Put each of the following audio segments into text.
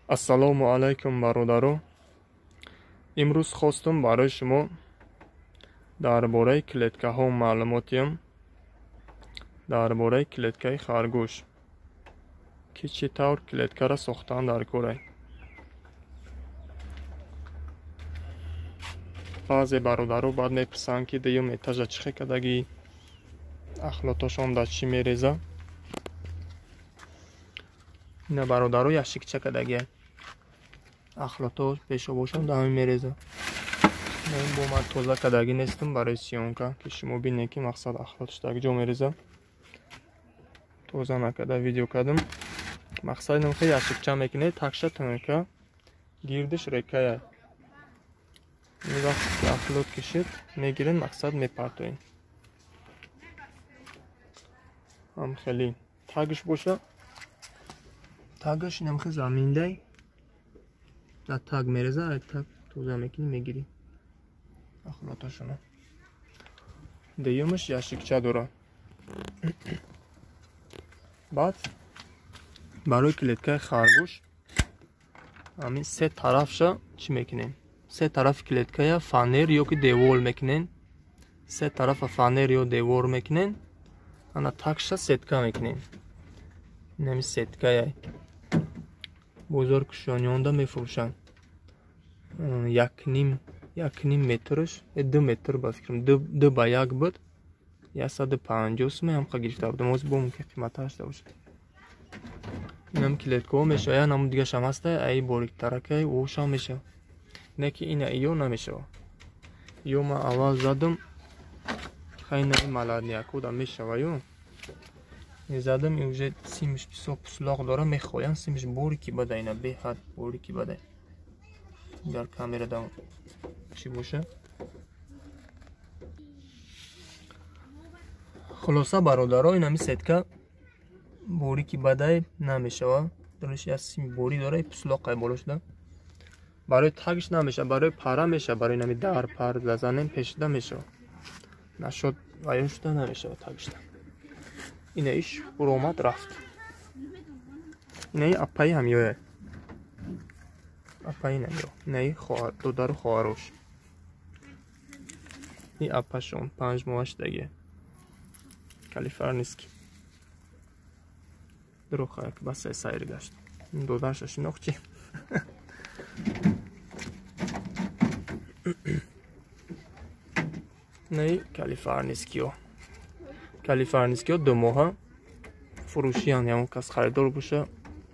Ассалому алайкум бародаро. Имрӯз хостум барои шумо дар бораи клеткаҳо маълумот диҳам, дар бораи клеткаи харгӯш, ки чӣ тавр клеткаро сохтан дар корай. Баъзе бародаро баъд мепурсанд, ки дуюм этажа чӣ хел кардагӣ, ахлотошон дар чӣ мереза. Ина бародаро ящикча кардагия, ахлото пешобошон дар ҳамин мереза. Бо ман тоза кардагӣ нестам барои съёмка, ки шумо бинед, ки мақсад ахлотш дар ҷо мереза. Тоза накарда видео кардам. Мақсад инам хел ящикча мекунед, такша тонка, гирдиш рекая. Ин вақте ки ахлот кишид, мегирен, мақсад мепартоен. Ҳам хеле тагш боша. Тагаш инам хел заминдай. Дар таг мереза, ай таг тоза мекунӣ, мегирӣ ахлоташона. Дуюмаш ящикча дора. Баъд барои клеткаи харгӯш ҳамин се тарафша чӣ мекунем? Се тарафи клеткая фанер ё ки девор мекунем. Се тарафа фанер ё девор мекунем. Ана такша сетка мекунем. Инами сеткая. Бозор кушониёнда мефурӯшанд. 1.5 метрш, 2 метр ба фикрам, 2 ба 1 буд. 150 сум ҳам гирифта будам. Ҳозир бо мумкин қиматтар шуда бошад. Инам клеткаҳо мешава, я намуд дигашам ҳаста, ай бориктаракай, ошам мешава. Не ки ина ё намешава. Ё ман аввал задам, хайна маладнияко да мешава ё. Задам, и уже симиш бисёр пуслоқ дора, мехоям симиш борики бада, ина беҳад борики бада. Дар камерада чӣ боша. Хулоса бародаро, инами сетка борики бадай намешава. Дониш як сими борӣ дора, пуслоқай боло шуда. Барои тагш намешава, барои пара мешава, барои инами дар пар зазанем пешида мешава. Нашод ваён шуда намешава тагшда. Ина иш буромад рафт. Инаи аппаи ҳамёя. Аппаи намё. Инаи хоҳар, додару хоҳарош. И аппашон 5 моҳа шудагия. Калифорнийский. Дурӯхаяк басай сайр гашт. Додарша шинохт чи? Инаи калифорнийскиё. Калифорнийскиё 2 моҳа фурӯшиян, ягон кас харидор боша,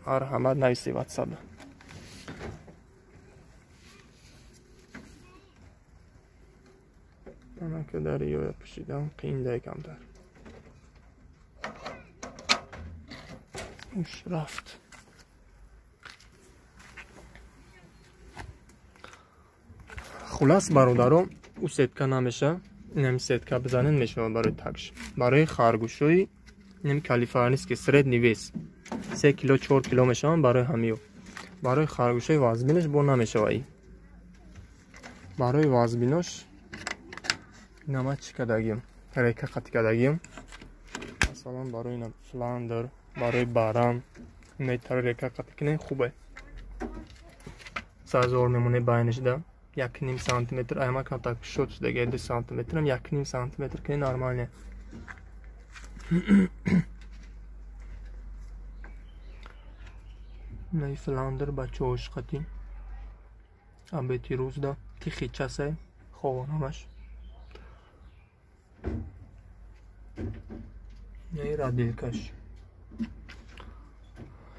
марҳамат нависи ватсапда. Анака дар ёя пӯшидан қииндай камтар. Уш рафт. Хулас бародаро, ӯ сетка намеша. Инами сетка бизанен мешава барои такш. Барои харгӯшҳои инами калифорнийский средний вес 3 кило 4 кило мешаванд барои ҳамиё. Барои харгӯшҳои вазбинаш бо намешава и. Барои вазбинош инама чӣ кардагием? Река қатӣ кардагием. Масалан барои ина фландер, барои баран инаи река қатӣ кунем хубе. Сазор мемоне байнашда. 1.5 сантиметр, ама камтар кушод шудага 2 сантиметрам, 1.5 сантиметр кунӣ нормалне. Инаи фландер бачаҳош қатӣ. Абети рӯзда тихи часай ховонамаш. Инаи радилкаш.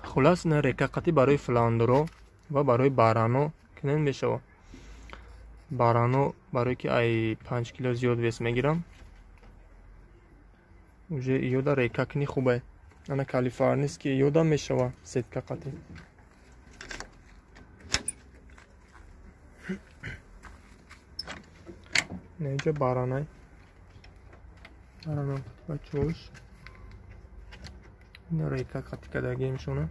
Хулас ина река қатӣ барои фландеро ва барои барано кунен мешава. Барано барои ки ай 5 кило зиёд вес мегирам. Уже иёда река кунӣ хубе. Ана калифорнийский иёда мешава сетка қатӣ. Инҷо баранай. Барано бачаҳош. Ина река қатӣ кардагиемшона.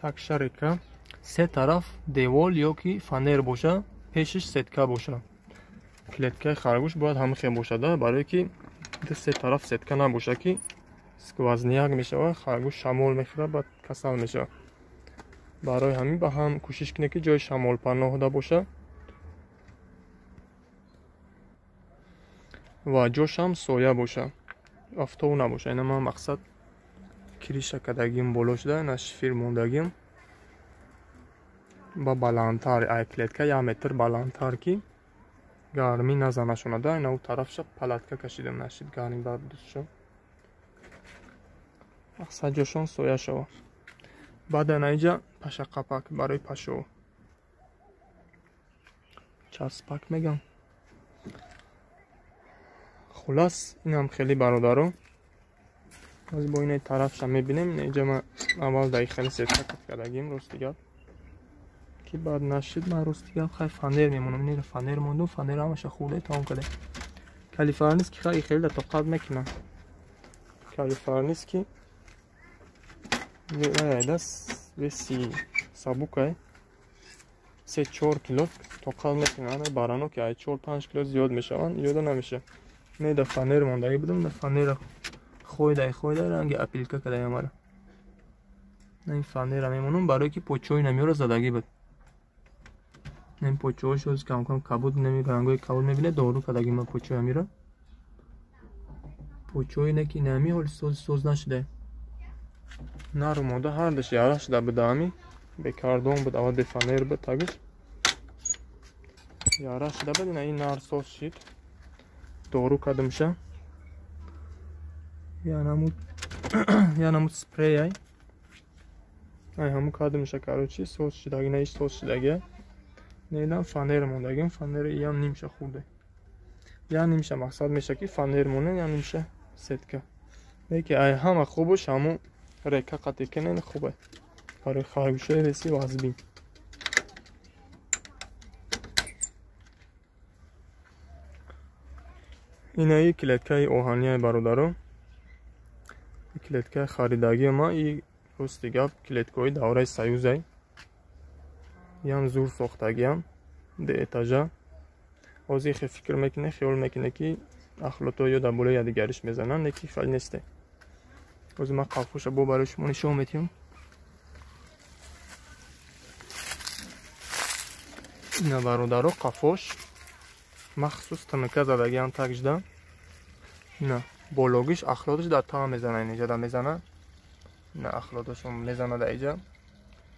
Такша река. Се тараф девол ё ки фанер боша, пешиш сетка боша. Клеткаи харгӯш бояд ҳама хел бошада, барое ки се тараф сетка набоша, ки Сквозняк мешавад, харгӯш шамол мехӯрад, баъд касал мешавад. Барои ҳамин ба ҳам кӯшиш кунед, ки ҷои шамолпаноҳда бошад ва ҷошам соя бошад, офтоб набошад. Ина ман мақсад криша кардагим боло шуда, ина шифир мондагим ба баландтар, ай клетка 1 метр баландтар, ки гармӣ назанашонада. Ина у тарафша палатка кашидам, нашид гармӣ бардушо. Мақсад ҷошон соя шава. Баъд ана иҷа пашақапак барои пашо часпак мегам. Хулас инам хеле бародаро. Аз бо инаи тарафша мебинем. Инаиҷа ман аввал даи хеле сетка кат кардагим, рости гап. Ки баъд нашид, ман рости гап хай фанер мемонам. Инро фанер мондум, фанер ҳамаша хурда тамом кардем. Калифорнийский хай хеле да тоқат мекунам. Калифорнийский дас веси сабукай 3-4 кило тоқат мекунам. Барано ки ай 4-5 кило зиёд мешаванд, ёда намеша. Не да фанер мондагӣ будам, да фанера хойдай хойдай ранги апилка кадай амара. Ин фанера мемонам, барое ки почои намёра задагӣ буд. Ин почоҳош ҳоз камкам кабуд, неми рангои кабуд мебинед, дору кадаги ман почои амира. Почои не ки нами ҳоли соз соз нашуда. Нару мода ҳардаш яра шуда буда, ами бекардон буд, аввал бефанер буд тагиш. Яра шуда буд, ина ин нар соз шид. Дору кардамша. Я намуд спрей ай. Ай ҳаму кардамша, короче, соз шидаги, на иш соз шидаги. Недан фанер мондагим, фанер иям нимша хурда. Я нимша мақсад меша ки фанер монен, я нимша сетка. Леки ай ҳама хубуш ҳаму река қатӣ кунен хубе. Барои харгӯшои веси вазбин. Инаи клеткаи оҳанияи бародаро. Клеткаи харидагии ма и рости гап клеткаҳои давраи союзай. Ям зур сохтагиам, ду этажа. Ҳозир хе фикр мекунӣ, хиёл мекунӣ, ки ахлото ё дар болои якдигариш мезананд, лекин хеле несте. Ҳозир ман қафоша бо барои шумо нишон медиҳам. Ина бародаро қафош махсус тмк задагиам тагжда. На бологиш ахлоташ дар таа мезана, инҷа да мезана. На ахлоташон мезана дар иҷа.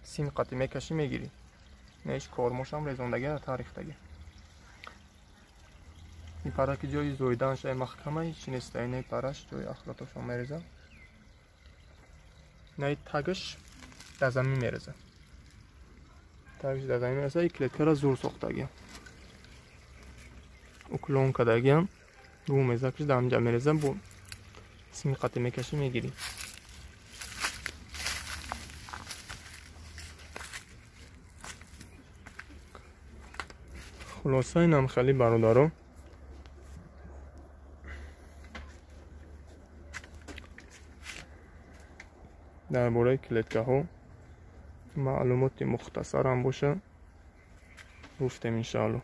Сим қати мекашӣ мегирӣ. Неш кормошам резондаги дар тарихтаги. Ин пара ки ҷои зоиданша маҳкама ҳеч неста. Инаи параш ҷои ахлоташон мереза. Наи тагаш дар замин мереза. Тагаш дар замин мереза. И клеткара зур сохтагиам. Уклон кардагиам. Бу мезакш дар ҳамҷа мереза, бу сими қати мекашӣ мегирӣ. Хулоса инам хеле бародаро. Дар бораи клеткаҳо маълумоти мухтасарам боша гуфтем иншаалло.